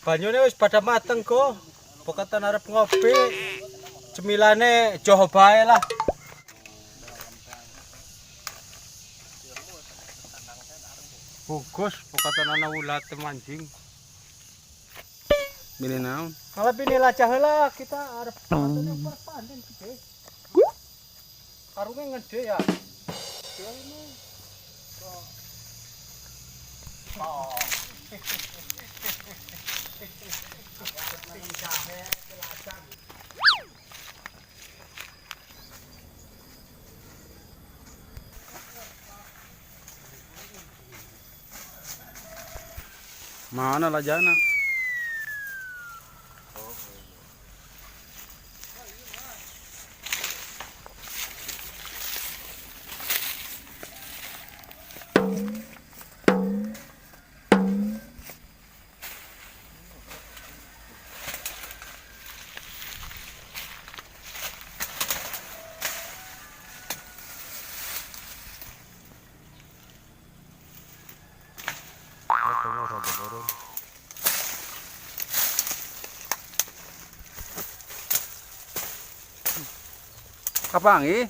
Banyune wis pada mateng kok. Pokoknya arep ngopi. Cemilane joho bae lah. Bagus, pokoknya ana ulat mancing. Milih naon? Kalau pilih lajah lah kita arep panen gede. Karungnya ngede ya. Oh. Mana lajana? Kapangi?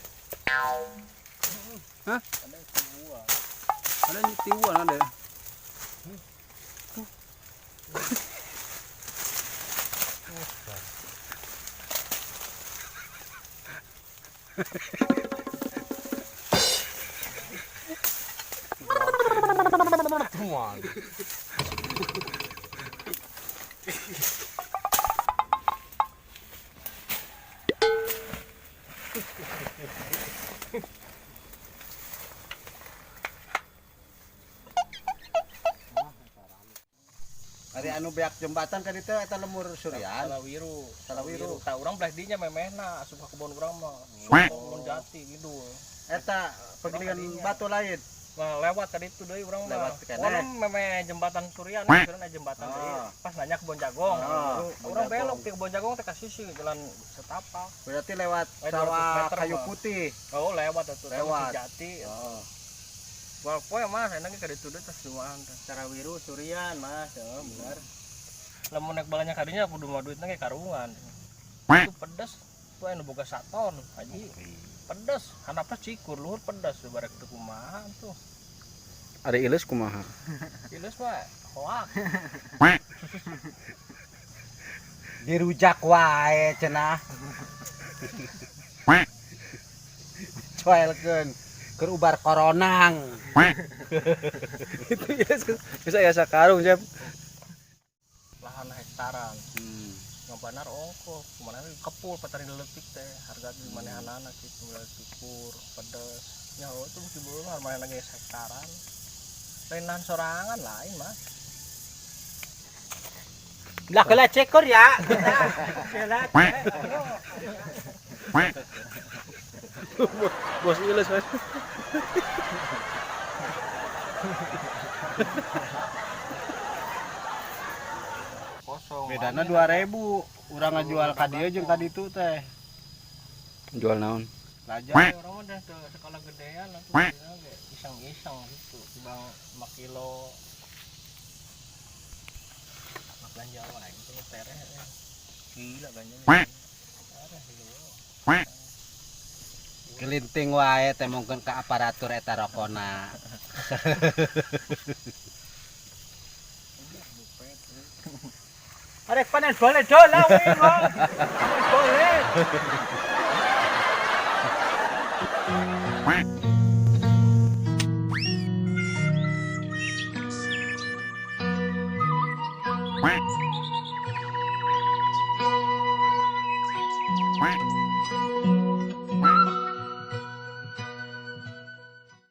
Hah? Ada tiwan ada. Ari anu beak jembatan kan itu eta lemur Surian. Salawiru. Salawiru. Tah urang belah dinya memehna asup ka kebon urang mah. Kebon jati gitu. Eta pegilingan batu lain. Nah, lewat tadi itu deui urang mah. Lewat keneh. Urang memeh jembatan Surian, Surian aya jembatan deui. Pas nanya kebon jagung. Urang belok ti kebon jagung teh ka sisi jalan setapak. Berarti lewat sawah kayu putih. Oh, lewat atuh. Lewat jati. Oh. Wah, poe mas, enaknya kada tuduh tas duaan teh. Sarawiru Surian mas, oh, bener. Lamun nek balanya kadinya kudu mah duitna ge karungan. Itu pedes, tuh anu boga saton, haji. Pedes, handapna cikur, luhur pedes barek teu kumaha tuh. Ari ileus kumaha? Ileus mah hoak. Dirujak wae cenah. Coelkeun. Keur ubar koronang. Itu ileus bisa ya sakarung siap. Lahan hektaran. Yang benar ongkoh, kemana kepul petani leutik teh, harga di manehanana kitu mulai cukur, pedes. Nya oh tuh mesti beunghar manehna ge hektaran. Lainan sorangan lain, Mas. Lah kela cekur ya. Bos ileus, Mas. Kosong. Bedana 2000, urang ngajual ka dieu jeung ka ditu teh. Jual naon? Laja. Urang mah dah teu sekolah gedean atuh ge iseng-iseng gitu, tibang 5 kilo. Mak belanja wae gitu tereh. Gila belanjanya. Tereh gitu. Kelinting wae teh mungkin ke aparatur eta rokona. Arek panen boleh dola we boleh. Quack.